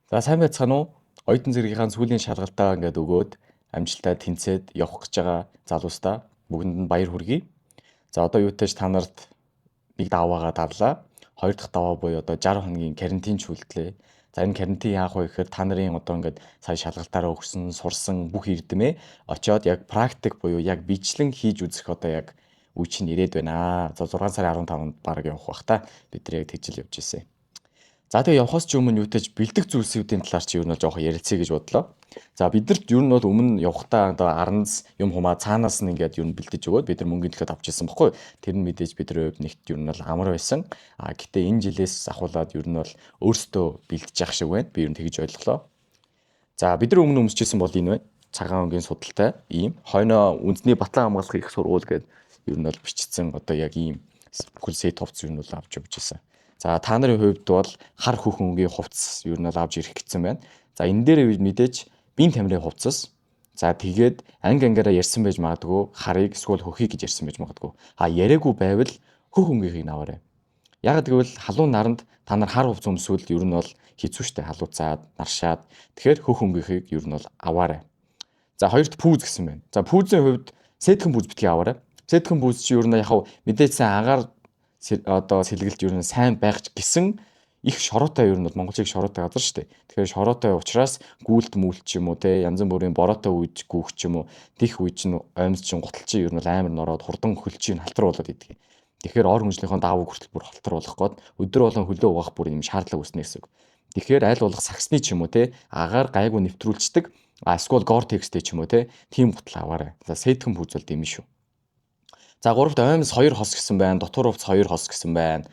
За, сайн байцгаана уу? Оюутан зэргийнхаа сүүлийн шалгалтаа ингээд өгөөд амжилттай тэнцээд явах гэж байгаа залуустаа бүгдэнд нь баяр хүргэе. За, одоо юутай ч та нарт нэг даваагаа давлаа. Хоёр дахь даваа буюу одоо 60 хоногийн карантин шүүлтлээ. За, энэ карантин яах вэ гэхээр та нарын одоо ингээд сая шалгалтаараа өгсөн, сурсан бүх эрдэмээ очиод яг практик буюу яг бичлэн хийж үзэх одоо яг үе чинь ирээд байна. За, 6 сарын 15-нд баг явах бах та. Бид нар яг тэгжил явж ирсэн. За, тэгээ явхаас ч өмнө юутай ч бэлдэх зүйлсүүдийн талаар чи ер нь бол жоохон ярилцъя гэж бодлоо. За, биднэрт ер нь бол өмнө явхдаа одоо аранз юм хумаа цаанаас нь ингээд ер нь бэлдэж өгөөд бид нар мөнгөний төлөөд авч ирсэн бохгүй. Тэр нь мэдээж бидний хувьд нэгт ер нь бол амар байсан. А гэтээ энэ жилээс ахуулаад ер нь бол өөрсдөө бэлдэж явах шиг байна. Би ер нь тэгж ойлголоо. За, бид нар өмнө өмсөжсэн бол энэ байна. Цагаан өнгийн судалтай ийм хойноо үндэсний батлан хамгаалах их сургууль гээд ер нь бол бичсэн одоо яг ийм бүхэл сет хувцас ер нь бол авч явж ирсэн. За, та нарын хувьд бол хар хүүхэн өнгийн хувцас ер нь бол авч ирэх гэсэн байна. За, энэ дээр мэдээж биеийн тамирын хувцас. За, тэгээд анги ангиараа ярьсан байж магадгүй, харыг эсвэл хөхийг гэж ярьсан байж магадгүй. А яриаггүй байвал хөх өнгийнхийг аваарай. Яг гэвэл халуун наранд та нар хар хувцас өмсвөл ер нь бол хэцүү шттэ, халууцаад, наршаад. Тэгэхээр хөх өнгийнхийг ер нь бол аваарай. За, хоёрт пүүз гэсэн байна. За, пүүзийн хувьд сэтгэн пүүз битгий аваарай. Сэтгэн пүүз чи ер нь яг мэдээж сайн агаар одоо сэлгэлт ер нь сайн байх ч гэсэн их шороотой, ер нь бол монголчийг шороотой газар шүү дээ. Тэгэхээр шороотой учраас гүйлт мүлт ч юм уу те, янз бүрийн бороотой үед гүүх ч юм уу, тех үе чинь оймс чинь гутал чинь ер нь бол амар нороод хурдан хөл чинь халтар болоод идэг. Тэгэхээр ор хөнжлийнхөө даавуу хүртэл бүр халтар болох гээд өдөр болгон хөлөө угаах бүр юм шаардлага үүснэ гэсэн үг. Тэгэхээр аль болох саксны ч юм уу те, агаар гайгүй нэвтрүүлцдэг, а эсвэл Gore-Tex-тэй ч юм уу те, тийм гутал аваарай. За, сэтгэн пүүз бол дэм шүү. За, гуравт оймс 2 хос гэсэн байна, дотор хувцас 2 хос гэсэн байна.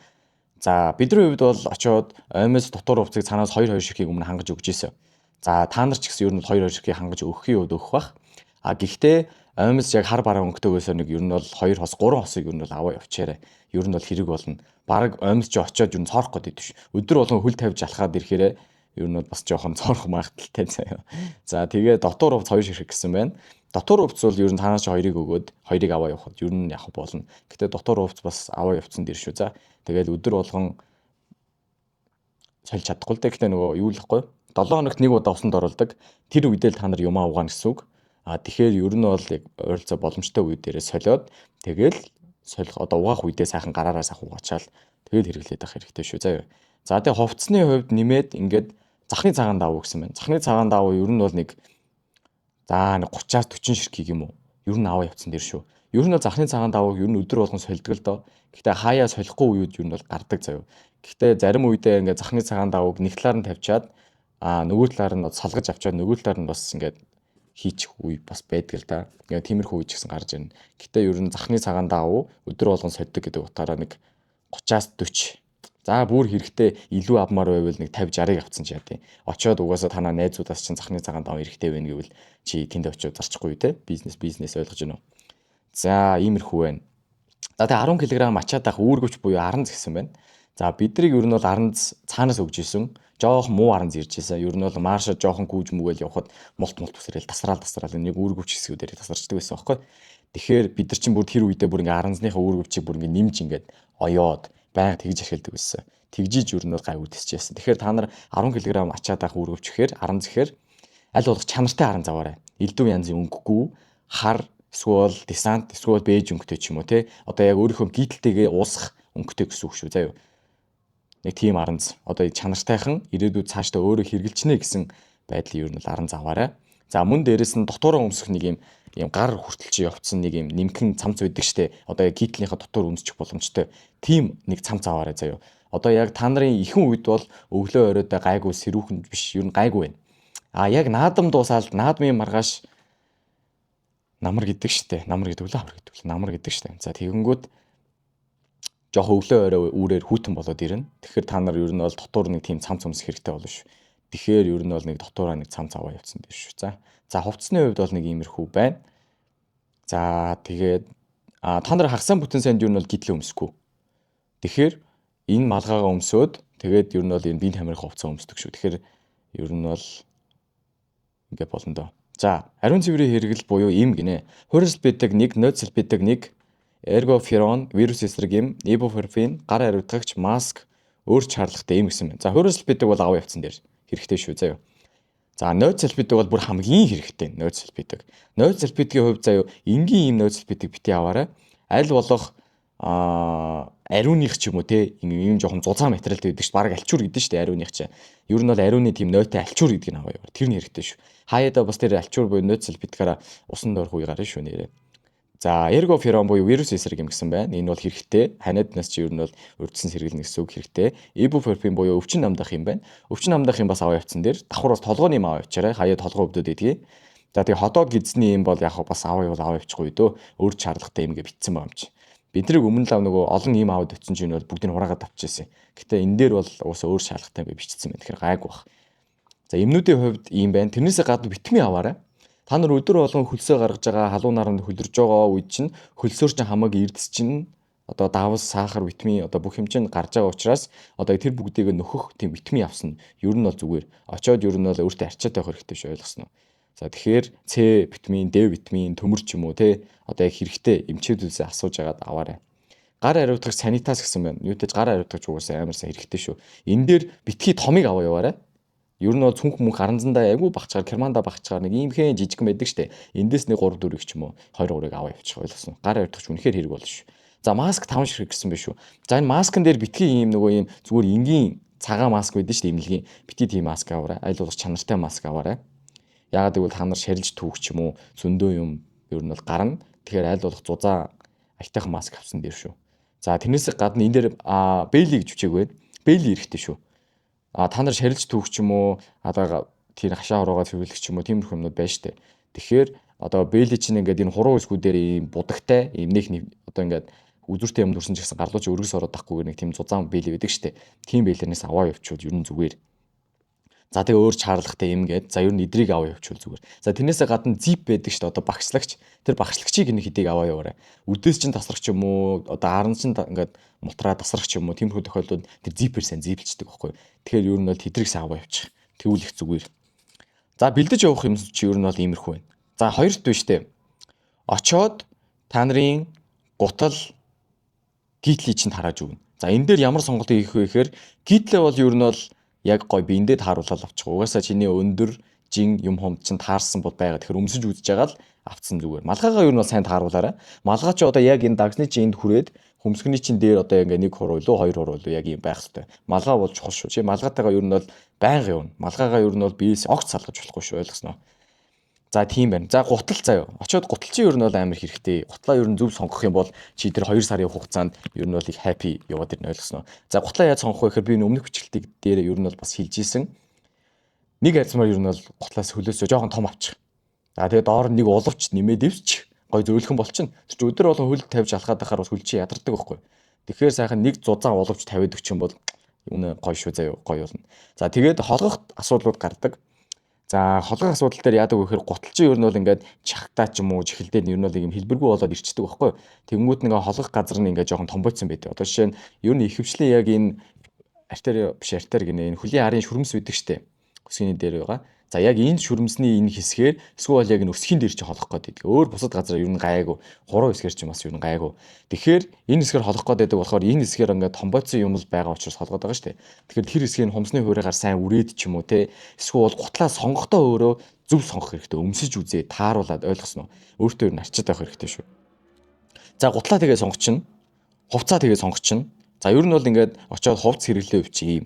За, бидний хувьд бол очиод оймс, дотор хувцыг цаанаас 2 2 ширхгийг өмнө хангаж өгч ирсэн. За, та нар ч гэсэн ер нь 2 2 ширхгийг хангаж өгөхийн хувьд өгөх бах. А гэхдээ оймс яг хар бараа өнгөтэйгөөсөө нэг ер нь бол 2 хос, 3 хосыг ер нь бол аваа явчаарай. Ер нь бол хэрэг болно. Бараг оймс ч очиод ер нь цоорох гээд идэв ш. Өдөр болгон хөл тавьж алхаад ирэхээрээ ер нь бол бас жоохон цоорох магадaltaй заяа. За, тэгээ дотор хувцас 2 ширхэг гэсэн байна. Дотор хувцас бол ер нь цаанаас хоёрыг өгөөд хоёрыг аваа явахад ер нь явах болно. Гэтэ дотор хувцас бас аваа явцсан дэр шүү. За, тэгэл өдөр болгон сольж чадахгүй л дээ. Гэтэ нөгөө юу л ихгүй. 7 хоногт нэг удаа усанд оруулдаг. Тэр үедээ л та нар юмаа угаана гэсэн үг. А тэгэхээр ер нь бол яг ойролцоо боломжтой үе дээрээ солиод, тэгэл солих одоо угаах үедээ сайхан гараараа сайхан угаачаал тэгэл хэрэглээд авах хэрэгтэй шүү. За. За, тэгээ хувцсны хувьд нэмээд ингээд захны цагаан даавуу гэсэн байна. Захны цагаан даавуу ер нь бол нэг, за, нэг 30-аас 40 ширхгийг юм уу? Ер нь аваа явцсан дэр шүү. Ер нь бол захны цагаан даавууг ер нь өдөр болгон сольдог л доо. Гэхдээ хаяа солихгүй үеуд ер нь бол гардаг заяа. Гэхдээ зарим үедээ ингээд захны цагаан даавууг нэг талаар нь тавьчаад, а нөгөө талаар нь салгаж авчаад, нөгөө талаар нь бас ингээд хийчих үе бас байдаг л да. Ингээд тиймэрхүү үе ч гэсэн гарч ирнэ. Гэтэ ер нь захны цагаан даавуу өдөр болгон сольдог гэдэг утгаараа нэг 30-аас 40. За, бүр хэрэгтэй илүү авмаар байвал нэг 50 60-ыг авцсан ч яа тийм. Очоод угаасаа танаа найзуудаас чинь захны цагаан даав эрэхтэй байна гэвэл чи тэнд очиод зарчихгүй те. Бизнес бизнес, ойлгож байна уу? За, иймэрхүү байна. За, тэгээ 10 кг ачаад ах үүргэвч буюу аранз гэсэн байна. За, бидрийг ер нь бол аранз цаанаас өгж исэн. Жоох муу аранз ирж исэн. Ер нь бол марша жоохон гүүж мүгээл явхад мулт мулт үсрээл тасраал тасраал нэг үүргэвч хэсгүүдээр тасарчдаг байсан байхгүй. Тэгэхээр бид нар чинь бүр тэр үедээ бүр ингээ аранзныхаа үүргэвчийг бүр ингээ нэмж ингээд оёод байнга тэгж ашигладаг байсан. Тэгжиж ер нь бол гайгүй тисчээсэн. Тэгэхээр та нар 10 кг ачаад авах үүргэвч гэхээр аранз гэхээр аль болох чанартай аранз аваарай. Элдв янзын өнгөгүй хар эсвэл десант эсвэл бэж өнгөтэй ч юм уу те. Одоо яг өөрийнхөө гítэлтэйгээ уусах өнгөтэй гэсэн үг шүү заяа. Нэг тийм аранз одоо чанартайхан, ирээдүйд цаашдаа өөрөө хэрэгжилчнэ гэсэн байдлын ер нь бол аранз аваарай. За, мөн дээрэс нь дотоороо өмсөх нэг юм юм гар хүртэл чи явцсан нэг юм нэмхэн цамц байдаг штэ. Одоо яг гитлийнхаа дотор өмсчих боломжтой. Тим нэг цамц аваарай заяа. Одоо яг та нарын ихэнх үед бол өглөө оройдоо гайгүй сэрүүхэн биш, ер нь гайгүй байна. А яг наадам дуусаал наадмын маргааш намар гэдэг штэ. Намар гэдэг үү, хавар гэдэг үү? Намар гэдэг штэ. За, тэгэнгүүт жоох өглөө орой үүрээр хүйтэн болоод ирнэ. Тэгэхээр та нар ер нь бол дотор нэг тийм цамц өмсөх хэрэгтэй болно шүү. Тэгэхээр ер нь бол нэг дотоороо нэг цамц аваа явцсан дээр шүү. За. За, хувцсны хувьд бол нэг иймэрхүү байна. За, тэгээд та нар хагасаа бүтэн санд ер нь бол гитлээ өмсөхгүй. Тэгэхээр энэ малгайгаа өмсөөд тэгээд ер нь бол энэ биеийн тамирын хувцас өмсдөг шүү. Тэгэхээр ер нь бол ингээд болно доо. За, ариун цэврийн хэрэгэл буюу им гинэ. Хурц бидэг 1, ноцл бидэг 1, эргоферон, вирус эсрэг им, ибупрофен, гар ариутгагч, маск, өөр шаардлагатай им гэсэн байна. За, хурц бидэг бол аваа явцсан дээр. Хэрэгтэй шүү заяа. За, нойд салфетик бол бүр хамгийн хэрэгтэй нойд салфетик. Нойд салфетикийн хувьд заяа, энгийн ийм нойд салфетик бити аваарай. Аль болох ариуных ч юм уу те, ийм жоохон зузаан материалтай байдаг шүү. Бараг альчуур гэдэг шүү дээ ариуных чинь. Ер нь бол ариуны тийм нойтой альчуур гэдгийг аваа яваа. Тэр нь хэрэгтэй шүү. Хаяада бас тэр альчуур буюу нойд салфетикаараа усан дорх үе гарна шүү нэрээ. За, эргоферон буюу вирус эсрэг юм гэсэн байна. Энэ бол хэрэгтэй. Ханиаднаас чи ер нь бол урьдчилан сэргийлнэ гэсэн үг, хэрэгтэй. Ибупрофен буюу өвчин намдах юм байна. Өвчин намдах юм бас аваа явцсан дээр давхар бас толгойн юм аваа явчаарай. Хаяа толгой өвдөд байдгийг. За, тэгээ ходоод гидсний юм бол яг бас аваа явал аваа явчихгүй дөө. Өөр шаардлагатай юм гэ битсэн байгаа юм чи. Бидний өмнө лав нөгөө олон юм аваад очсон чинь бол бүгдийг хураагаад авчихсан. Гэтэ энэ дээр бол уусаа өөр шаардлагатай юм бичсэн байна. Тэгэхээр гайгүй бах. За, эмнүүдийн хувьд ийм байна. Тэрнээсээ гадна витамин аваарай. Та нар өдөр болгон хөлсөө гаргаж байгаа, халуун наранд хөлөрж байгаа үед чинь хөлсөөр чинь хамаагүй эрдэс чинь одоо давс, сахар, витамин, одоо бүх юм чинь гарч байгаа учраас одоо тэр бүгдийг нөхөх тийм витамин авсан. Ер нь бол зүгээр. Очоод ер нь бол өөртөө арчаатай байх хэрэгтэй шүү, ойлгосноо. За, тэгэхээр С витамин, Д витамин, төмөр ч юм уу те, одоо яг хэрэгтэй эмчүүдээсээ асууж агаад аваарай. Гар ариутгах санитаз гэсэн байна. Юутай гар ариутгах угаасаа амар сайн хэрэгтэй шүү. Энэ дээр битгий томыг аваа яваарай. Ер нь бол цүнх мөнх аранзандаа айгүй багчгаар, керманда багчгаар нэг иймхэн жижигхэн байдаг штэ. Эндээс нэг 3 4-ийг ч юм уу 2 3-ыг аваа явчих, ойлгосон. Гар ариутгах үнэхээр хэрэг болно шүү. За, маск 5 ширхэг гэсэн байх шүү. За, энэ маскан дээр битгий ийм нөгөө ийм зүгээр энгийн цагаан маск байдаг штэ, эмнэлгийн. Битгий тийм маск аваарай. Аль болох чанартай маск аваарай. Яагаад гэвэл та нар шарилж түүх ч юм уу зөндөө юм ер нь бол гарна. Тэгэхээр аль болох зузаан аятайхан маск авсан дээр шүү. За, тэрнээс гадна энэ дээр бейли гэж бичээгүй. Бейли эрэхтэй шүү. А та нар шарилж түүх ч юм уу, одоо тэр хашаа хорогоо цэвэрлэх ч юм уу, тиймэрхүү юмнууд байна штэ. Тэгэхээр одоо бейли чинь ингээд энэ хуруу хэсгүүдээр ийм будагтай, ийм нэх одоо ингээд үзүүртэй юм дүрсэн ч гэсэн гарлууч өргөс ороод тахгүйгээр нэг тийм зузаан бейли байдаг штэ. Тийм бейлернээс аваа явуучвал ер нь зүгээр. За, тэгээ өөр шаардлагатай юм гээд, за, ер нь эдрийг аваа явуучвал зүгээр. За, тэрнээсээ гадна zip байдаг шүү дээ, одоо багшлагч. Тэр багшлагчийг энэ хэдийг аваа яваарай. Үдээс чинь тасрах ч юм уу, одоо аран чинь ингээд мутраа тасрах ч юм уу, тиймэрхүү тохиолдолд тэр zip ээр сайн zip лчдэг байхгүй. Тэгэхээр ер нь бол тэдрийг сайн аваа явуучих. Тэгвэл их зүгээр. За, бэлдэж явах юм чи ер нь бол иймэрхүү байна. За, хоёрт биш үү? Очоод та нарын гутал, гитлийг чинь тарааж өгнө. За, энэ дээр ямар сонголт хийх вэ гэхээр гитлээ бол ер нь бол яг гой биендээ тааруулаад авчих. Угаасаа чиний өндөр жин юм хумд чинь таарсан бол байгаа. Тэгэхээр өмсөж үзэж байгаа л авцсан зүгээр. Малгайгаа ер нь бол сайн тааруулаарай. Малгай чи одоо яг энэ дагсны чинь энд хүрээд хөмсгний чинь дээр одоо ингээ нэг хуруу илүү, хоёр хуруу илүү яг юм байх хэвээр. Малгай бол чухал шүү. Чи малгайтайгаа ер нь бол байнга явна. Малгайгаа ер нь бол биес огт салгаж болохгүй шүү, ойлгосноо. За, тийм байна. За, гутал заяа. Очоод гутал чи ер нь бол амар хэрэгтэй. Гутлаа ер нь зөв сонгох юм бол чи тэр 2 сарын хугацаанд ер нь бол их happy яваад ирнэ, ойлгосноо. За, гутлаа яаж сонгох вэ гэхээр би өмнөх бичлэгтийг дээр ер нь бол бас хэлж исэн. Нэг арзмаар ер нь бол гутлаас хөлөөсөө жоохон том авчих. За, тэгээ доор нэг улавч нэмээд ивч гой зөөлхөн болчихно. Тэр чи өдөр болгон хөл тавьж алхаад байхаар бас хөл чи ядардаг байхгүй. Тэгэхээр сайхан нэг зузаан улавч тавиад өгч юм бол үнэ гоё шүү заяа, гоё болно. За, тэгээд холгох асуудлууд гардаг. За, холгох асуудал дээр яадаг вэ гэхээр гутал чи ер нь бол ингээд чахтаа ч юм уу чихэлдээ ер нь бол юм хэлбэргүй болоод ирчдэг байхгүй. Тэнгүүд нэг холгох газар нь ингээд жоохон томбойцсон байдаг. Одоо жишээ нь ер нь ихэвчлэн яг энэ артери биш, артери гинэ, энэ хөлийн арын шүрмэс байдаг штэ. Өсгийний дээр байгаа. За, яг энэ шүрмсний энэ хэсгээр эсвэл яг энэ өсгийн дээр чи холох гээд байдаг. Өөр бусад газар ер нь гайгүй. Хуруу хэсгээр чи бас ер нь гайгүй. Тэгэхээр энэ хэсгээр холох гээд байдаг болохоор энэ хэсгээр ингээд томбойцсон юм л байгаа учраас холгоод байгаа шүү дээ. Тэгэхээр тэр хэсгийг хумсны хуурайгаар сайн үрээд ч юм уу те. Эсвэл гутлаа сонгохдоо өөрөө зөв сонгох хэрэгтэй. Өмсөж үзээ, тааруулаад, ойлгосноо. Өөртөө ер нь арчаад байх хэрэгтэй шүү. За, гутлаа тэгээ сонгочихно. Хувцаа тэгээ сонгочихно. За, ер нь бол ингээд очиод хувц хэрэглээ өвчих юм.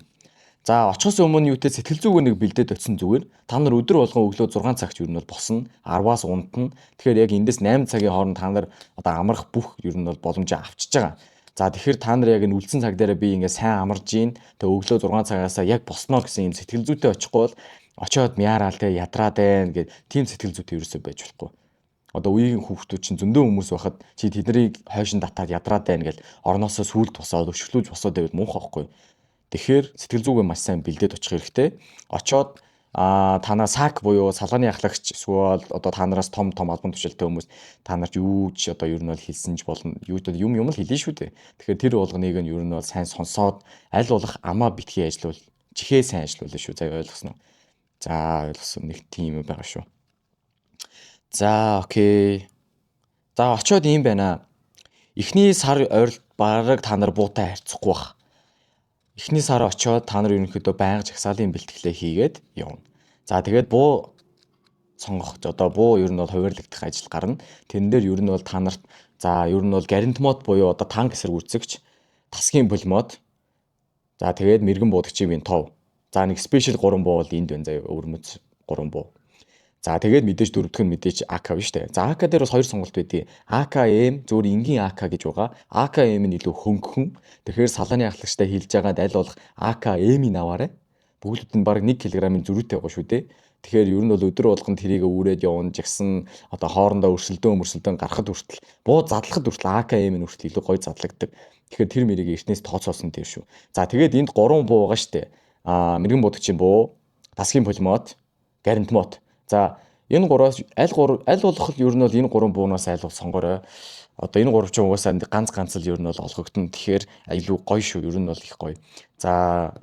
За, очихоос өмнө юутэй сэтгэл зүгөө нэг бэлдээд очисон зүгээр. Та нар өдөр болгон өглөө 6 цагт ер нь бол босно. 10-аас унтна. Тэгэхээр яг эндээс 8 цагийн хооронд та нар одоо амрах бүх ер нь бол боломжоо авчиж байгаа. За, тэгэхээр та нар яг энэ үлдсэн цаг дээр би ингээ сайн амарж гин. Тэгээ өглөө 6 цагаасаа яг босноо гэсэн юм сэтгэл зүйтэй очихгүй бол очиод мяараал те, ядраад байна гэд тийм сэтгэл зүйтэй ерөөсөө байж болохгүй. Одоо үеийн хүүхдүүд чинь зөндөө хүмүүс байхад чи тэднийг хойшин татаад ядраад байна гэл орноосоо сүулт босоод өшөглүүж босоод байвал муухай байхгүй. Тэгэхээр сэтгэл зүгээ маш сайн бэлдээд очих хэрэгтэй. Очоод танаа сак буюу салгааны ахлагч эсвэл одоо та нараас том том албан тушаалтай хүмүүс та нарт юу ч одоо ер нь бол хэлсэн ч болно. Юу ч юм юм л хэлнэ шүү дээ. Тэгэхээр тэр болгоныг нь ер нь бол сайн сонсоод аль болох амаа битгий ажиллавал, чихээ сайн ажиллуулна шүү. За, ойлгосноо. За, ойлгосон, нэг тийм юм байгаа шүү. За, окей. За, очоод ийм байна. Эхний сар ойролт бараг та нар буутай харьцахгүй бах. Эхний сар очиод та нар ерөнхийдөө байнга жагсаалын бэлтгэлээ хийгээд явна. За, тэгээд буу сонгох, одоо буу ер нь бол хуваарлагдах ажил гарна. Тэрэн дээр ер нь бол та нарт, за, ер нь бол Гарантмод буюу одоо танк эсэргүүцэгч, тасгийн пулемёт. За, тэгээд мэргэн буудагчийн винтов. За, нэг special 3 буу бол энд байна заяа, өвөрмөц 3 буу. За, тэгээд мэдээж дөрөвдөх нь мэдээж АК биш үү? За, АК дээр бас хоёр сонголт байдгийг. АКМ, зөвхөн энгийн АК гэж байгаа. АКМ нь илүү хөнгөн. Тэгэхээр салааны ахлагчтай хилж байгаад аль болох АКМ-ийг аваарай. Бүгдүүд нь бараг 1 кг-ын зөрүүтэй байгаа шүү дээ. Тэгэхээр ер нь бол өдөр болгон тэрийг үүрээд явна жагсан, одоо хоорондоо өрсөлдөөн мөрсөлдөөн гарахад хүртэл, буу задлахад хүртэл АКМ нь хүртэл илүү гоё задлагдаг. Тэгэхээр тэр мэрийг эртнээс тооцоолсон тэр шүү. За, тэгээд энд 3 буу байгаа шүү дээ. Мэргэн будагчийн буу, тасгийн пулемёт, гарантмот. За, энэ гураас аль гур аль болох ер нь бол энэ гурван буунаас аль бол сонгоорой. Одоо энэ гурав чинь угаасаа ганц ганц л ер нь бол олгогдно. Тэгэхээр илүү гоё шүү. Ер нь бол их гоё. За,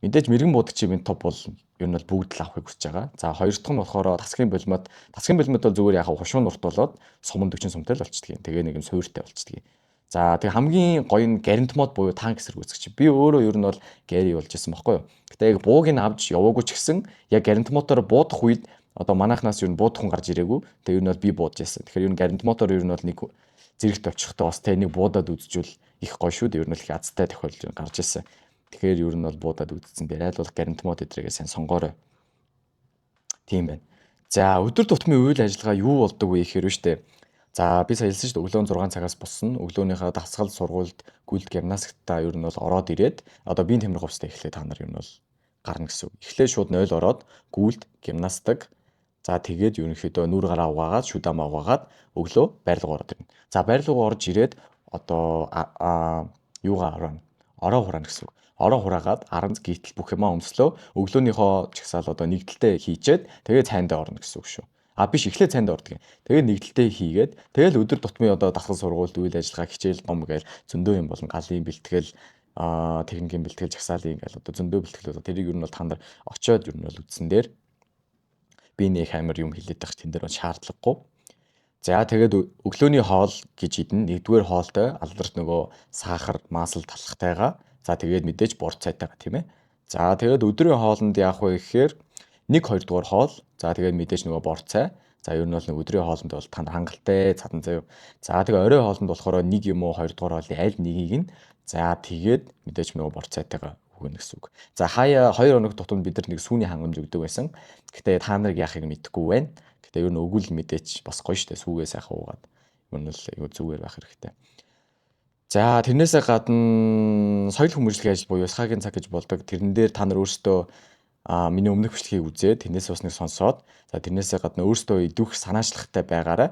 мэдээж мэрэгэн будагчийн топ бол ер нь бол бүгд л авахыг хүсэж байгаа. За, хоёр дахь нь болохоор тасгийн пулемёт. Тасгийн пулемёт бол зүгээр яг хушуун урт болоод суман 40 сумтай л болчдөг юм. Тэгээ нэг юм суурьтай болчдөг юм. За, тэгээ хамгийн гоё нь гарантмод буюу танк эсэргүүцэгч. Би өөрөө ер нь бол Гэри болж исэн баггүй юу. Гэтэ яг бууг нь авч яваагүй ч гэсэн яг гарантмотоор буудах үед одоо манайхнаас ер нь буудах хүн гарч ирээгүй. Тэгээ ер нь бол би буудаж байсан. Тэгэхээр ер нь гарантмотоор ер нь бол нэг зэрэгт очихдоо бас тэ нэг буудаад үзчихвэл их гоё шүү дээ. Ер нь бол их азтай тохиолдол гарч ирсэн. Тэгэхээр ер нь бол буудаад үзсэн дээр аль болох гарантмод эдрээгээ сайн сонгоорой. Тийм байна. За, өдөр тутмын үйл ажиллагаа юу болдог вэ гэхээр шүү дээ. За, би сая хэлсэн шүү дээ, өглөө 6 цагаас босно. Өглөөнийхөө дасгал сургуульд, гүйлт, гимнастиктаа ер нь бол ороод ирээд одоо биеийн тамирын хувцастай эхлээ та нар ер нь бол гарна гэсэн үг. Эхлээ шууд 0 ороод гүйлт, гимнастик. За, тэгээд ерөнхийдөө нүүр гараа угаагаад, шүд амаа угаагаад өглөө байр руу ороод ирнэ. За, байр руу орж ирээд одоо юугаа орно? Ороо хураана гэсэн үг. Ороо хураагаад аранз гítэл бүх юмаа өмслөө, өглөөнийхөө жагсаал одоо нэгдэлтэй хийчээд тэгээд цайндаа орно гэсэн үг шүү. А биш, эхлээ цайнд ордог юм. Тэгээд нэгдэлтэй хийгээд тэгэл өдөр тутмын одоо дасгал сургуульд үйл ажиллагаа, хичээл, ном гээл зөндөө юм болон галын бэлтгэл, техникийн бэлтгэл, жагсаалын гээл одоо зөндөө бэлтгэлүүд, тэрийг ер нь бол та нар очиод ер нь бол үзсэн дээр би нэг амар юм хэлээд байх тэн дээр бол шаардлагагүй. За, тэгээд өглөөний хоол гэж идэн. Нэгдүгээр хоолтой алдарт нөгөө сахар, маасал талхтайгаа. За, тэгээд мэдээж борц цайтайгаа, тийм ээ. За, тэгээд өдрийн хоолнд яах вэ гэхээр 1 2 дугаар хоол. За, тэгээд мэдээж нөгөө борц цай. За, ер нь бол нэг өдрийн хоолнд бол танд хангалттай цадан заяа. За, тэгээ орой хоолнд болохоор нэг юм уу 2 дугаар хоолын аль нэгийг нь, за, тэгээд мэдээж нөгөө борц цайтайгаа өгнө гэсэн үг. За, хаяа 2 хоног тутамд бид нар нэг сүүний хангамж өгдөг байсан. Гэтэ та нарыг яахыг мэдэхгүй байна. Гэтэ ер нь өгвөл мэдээч бас гоё штэ, сүүгээ сайхан уугаад. Ер нь л айгу зүгээр байх хэрэгтэй. За, тэрнээсээ гадна соёл хүмүүжлэгийн ажил буюу СХА-гийн цаг гэж болдог. Тэрэн дээр та нар өөрсдөө миний өмнөх бичлэгийг үзээд, тэрнээс бас нэг сонсоод, за, тэрнээсээ гадна өөрсдөө идэвх санаачлагтай байгаарай.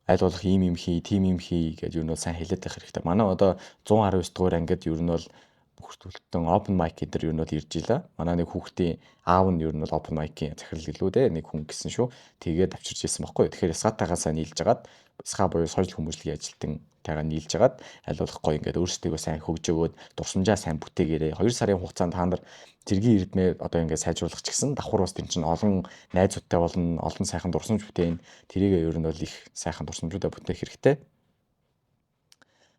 Аль болох ийм юм хий, тийм юм хий гэж ер нь бол сайн хэлээд байх хэрэгтэй. Манай одоо 119 дугаар ангид ер нь бол бүртгүүлтэн open mic дээр ер нь бол ирж илаа. Манай нэг хүүхдийн аав нь ер нь бол open mic-ийн захирал гэлүү дээ, нэг хүн гэсэн шүү. Тэгээд авчирч ирсэн баггүй. Тэгэхээр СХА-тайгаа сайн нийлж агаад, СХА буюу соёл хүмүүжлэгийн ажилтнтайгаа нийлж агаад аль болох гоё ингээд өөрсдийгөө сайн хөгжөөгөөд дурсамжаа сайн бүтээгээрэй. 2 сарын хугацаанд та нар зэргийн эрдмээ одоо ингээд сайжруулах ч гэсэн давхар бас тэр чинь олон найзуудтай болно, олон сайхан дурсамж бүтээн. Тэрийг ер нь бол их сайхан дурсамжуудаа бүтээх хэрэгтэй.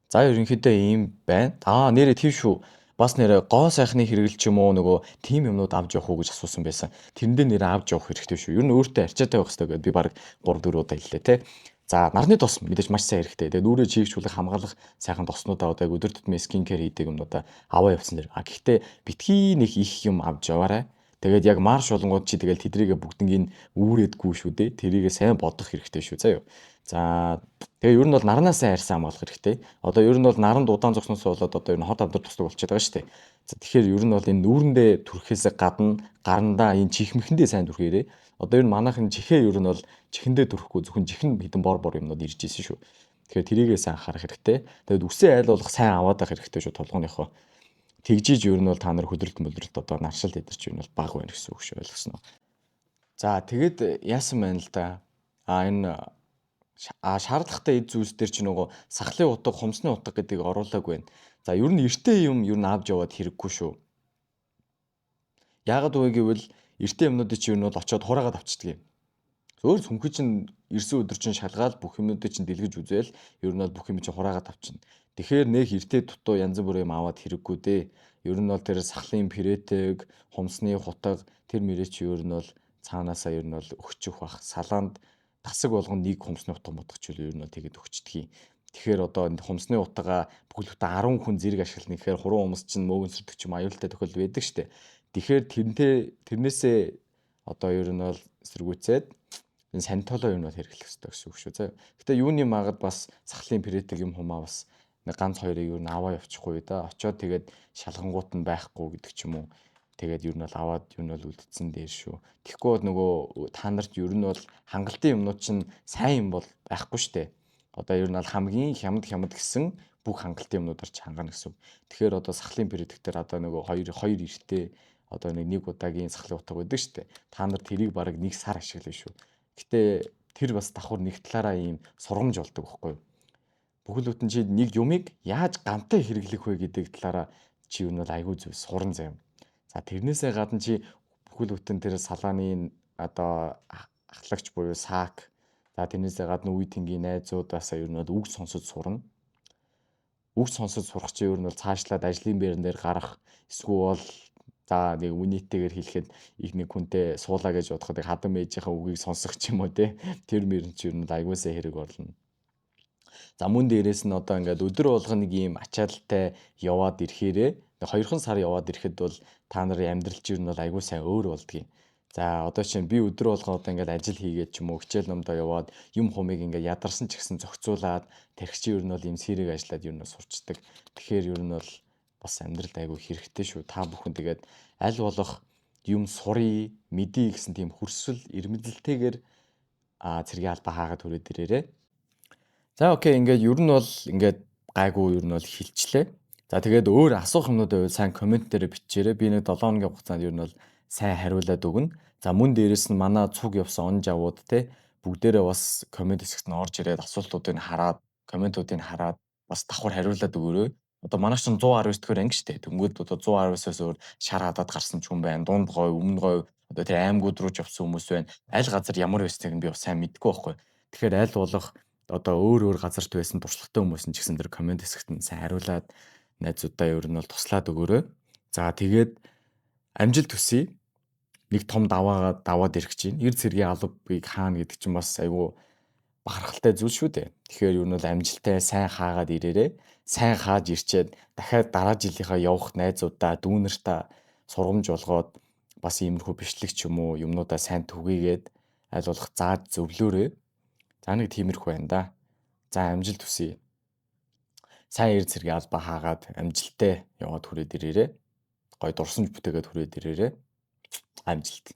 За, ерөнхийдөө ийм байна. Нэрээ тийм шүү. Бас нэрээ гоо сайхны хэрэгэл ч юм уу, нөгөө тим юмнууд авч явах уу гэж асуусан байсан. Тэрэндээ нэрээ авч явах хэрэгтэй шүү. Ер нь өөртөө арчаатай байх хэрэгтэй гэдээ би баг 3 4 удаа хэллээ те. За, нарны тос мэдээж маш сайн хэрэгтэй. Тэгээ нүүрээ чийгшүүлэх, хамгаалах сайхан тоснуудаа, одоо яг өдөр тутмын skin care хийдэг юмнуудаа аваа явсан дэр. А гэхдээ битгий нэг их юм авч яваарай. Тэгээд яг марш болонгууд чи тэгэл тэдрийгэ бүгднгийн үүрээдгүй шүү дээ. Тэрийгэ сайн бодох хэрэгтэй шүү заяа. За, тэгээ ер нь бол нарнаас арьсаа хамгаалах хэрэгтэй. Одоо ер нь бол наранд удаан зогсноос болоод одоо ер нь хот авдар тусдаг болчиход байгаа шүү дээ. За, тэгэхээр ер нь бол энэ нүүрэндээ түрхэхээс гадна гарандаа энэ чихмэхэндээ сайн түрхээрээ. Одоо ер нь манайхын чихээ ер нь бол чихэндээ түрхэхгүй, зөвхөн чихэн хэдэн бор бор юмнууд ирж исэн шүү. Тэгэхээр тэрийгээ сайн анхаарах хэрэгтэй. Тэгээд үсээ айл болох сайн аваад байх хэрэгтэй шүү толгойнхоо. Тэгжиж ер нь бол та нар хөдрөлт мөдрөлт, одоо наршилт эдэр чи ер нь бол баг байна гэсэн үг шүү, ойлгосноо. За, тэгэд яасан байна л да. Энэ шаардлагатай эд зүйлс дээр чи нөгөө сахлын утга, хумсны утга гэдгийг оруулаагүй байна. За, ер нь эртээ юм ер нь авч яваад хэрэггүй шүү. Яагаад вэ гэвэл эртээ юмнуудыг чи ер нь бол очиод хураагаад авчдаг юм. Өөр сүмхий чинь ирсэн өдөр чинь шалгаал бүх юмнуудыг чинь дэлгэж үзээл ер нь бол бүх юм чинь хураагаад авчина. Тэгэхээр нэх эртээ дутуу янз бүрийн юм аваад хэрэггүй дээ. Ер нь бол тэр сахлын претэг, хумсны хутга тэр мөрий чи ер нь бол цаанаасаа ер нь бол өгчих бах. Салаанд тасаг болгоно нэг хумсны утга мутга ч ер нь бол тэгээд өгчдөг юм. Тэгэхээр одоо хумсны утгаа бүхэл бүтэн 10 хүн зэрэг ашиглана гэхээр хуруу хумс чинь мөөгөнсөрдөг ч юм аюултай тохиолдол байдаг штэ. Тэгэхээр тэрнтэй тэрнээсээ одоо ер нь бол эсэргүүцээд энэ санитолоо ер нь бол хэрэглэх хэрэгтэй гэсэн үг шүү заа. Гэтэ юуны магад бас сахлын претэг юм хумаа бас нэг ганц хоёрыг ер нь аваа явчихгүй да. Очоод тэгээд шалгангуут нь байхгүй гэдэг ч юм уу. Тэгээд ер нь бол аваад ер нь бол үлдсэн дээр шүү. Тэгэхгүй бол нөгөө та нарт ер нь бол хангалттай юмнууд чинь сайн юм бол байхгүй штэ. Одоо ер нь бол хамгийн хямд хямд гэсэн бүх хангалттай юмнуудаар ч хангана гэсэн үг. Тэгэхээр одоо сахлын претэг дээр одоо нөгөө хоёр хоёр эртээ одоо нэг удаагийн сахлын утга байдаг штэ. Та нар тэрийг бараг нэг сар ашиглана шүү. Гэтэ тэр бас давхар нэг талаараа ийм сургамж болдог байхгүй юу? Бүхэл бүтэн чи нэг юмыг яаж гамтай хэрэглэх вэ гэдэг талаараа чи юу нь бол айгүй зүйл суран заяа. За тэрнээсээ гадна чи бүхэл бүтэн тэр салааны одоо ахлагч буюу сак, за тэрнээсээ гадна үе тэнгийн найзуудаасаа ер нь бол үг сонсож сурна. Үг сонсож сурах чи ер нь бол цаашлаад ажлын байран дээр гарах эсвэл бол за нэг үнийтэйгээр хэлэхэд их нэг хүнтэй суулаа гэж бодоход хадам ээжийнхээ үгийг сонсох ч юм уу те. Тэр мөрөн чи ер нь айгуусаа хэрэг болно. За мөн дээрээс нь одоо ингээд өдөр болгоно нэг ийм ачаалалтай яваад ирэхээрээ 2хан сар яваад ирэхэд бол та нарын амьдрал чинь ер нь бол айгүй сайн өөр болдгийг. За одоо чинь би өдөр болгон одоо ингээд ажил хийгээд ч юм уу хичээл номдоо яваад юм хумыг ингээд ядарсан ч гэсэн зохицуулаад тархич ер нь бол ийм сэрэг ажиллаад ер нь сурчдаг. Тэгэхээр ер нь бол бас амьдралд айгүй хэрэгтэй шүү. Та бүхэн тэгээд аль болох юм сурыг, мэдье гэсэн тийм хөрсөл, эрмэлзэлтэйгээр цэргийн албаа хаагаад хүрээд ирээрээ. За окей, ингээд ер нь бол ингээд гайгүй ер нь бол хилчлээ. За тэгээд өөр асуух юмнууд байвал сайн comment дээр бичээрэй. Би нэг 7 хоногийн хугацаанд ер нь бол сайн хариулаад өгнө. За мөн дээрэс нь манай цуг явсан он жавууд те бүгдээрээ бас comment хэсэгт нь орж ирээд асуултуудыг хараад, comment уудыг хараад бас давхар хариулаад өгөөрэй. Одоо манайх чинь 119 дэх анги штэ. Тэнгүүд одоо 119-оос өөр шар хадаад гарсан ч хүн байна. Дунд говь, өмнө говь одоо тэр аймагуд руу ч явсан хүмүүс байна. Аль газар ямар байсныг нь би бас сайн мэдэхгүй байхгүй. Тэгэхээр аль болох одоо өөр өөр газарт байсан туршлагатай хүмүүс нь ч гэсэн тэр comment хэсэгт нь сайн хариулаад найзуудаа ер нь бол туслаад өгөөрэй. За тэгээд амжилт хүсье. Нэг том даваагаа даваад ирэх гэж байна. Эр цэргийн албыг хаана гэдэг чинь бас айгүй бахархалтай зүйл шүү дээ. Тэгэхээр ер нь бол амжилттай сайн хаагаад ирээрэй. Сайн хааж ирчээд дахиад дараа жилийнхаа явах найзуудаа, дүүнэртаа сургамж болгоод бас иймэрхүү бичлэг ч юм уу юмнуудаа сайн түгээгээд аль болох зааж зөвлөөрэй. За нэг тиймэрхүү байна да. За амжилт хүсье. Сайн эр цэргийн албаа хаагаад амжилттай яваад хүрээд ирээрэй. Гой дурсамж бүтээгээд хүрээд ирээрэй. Амжилт.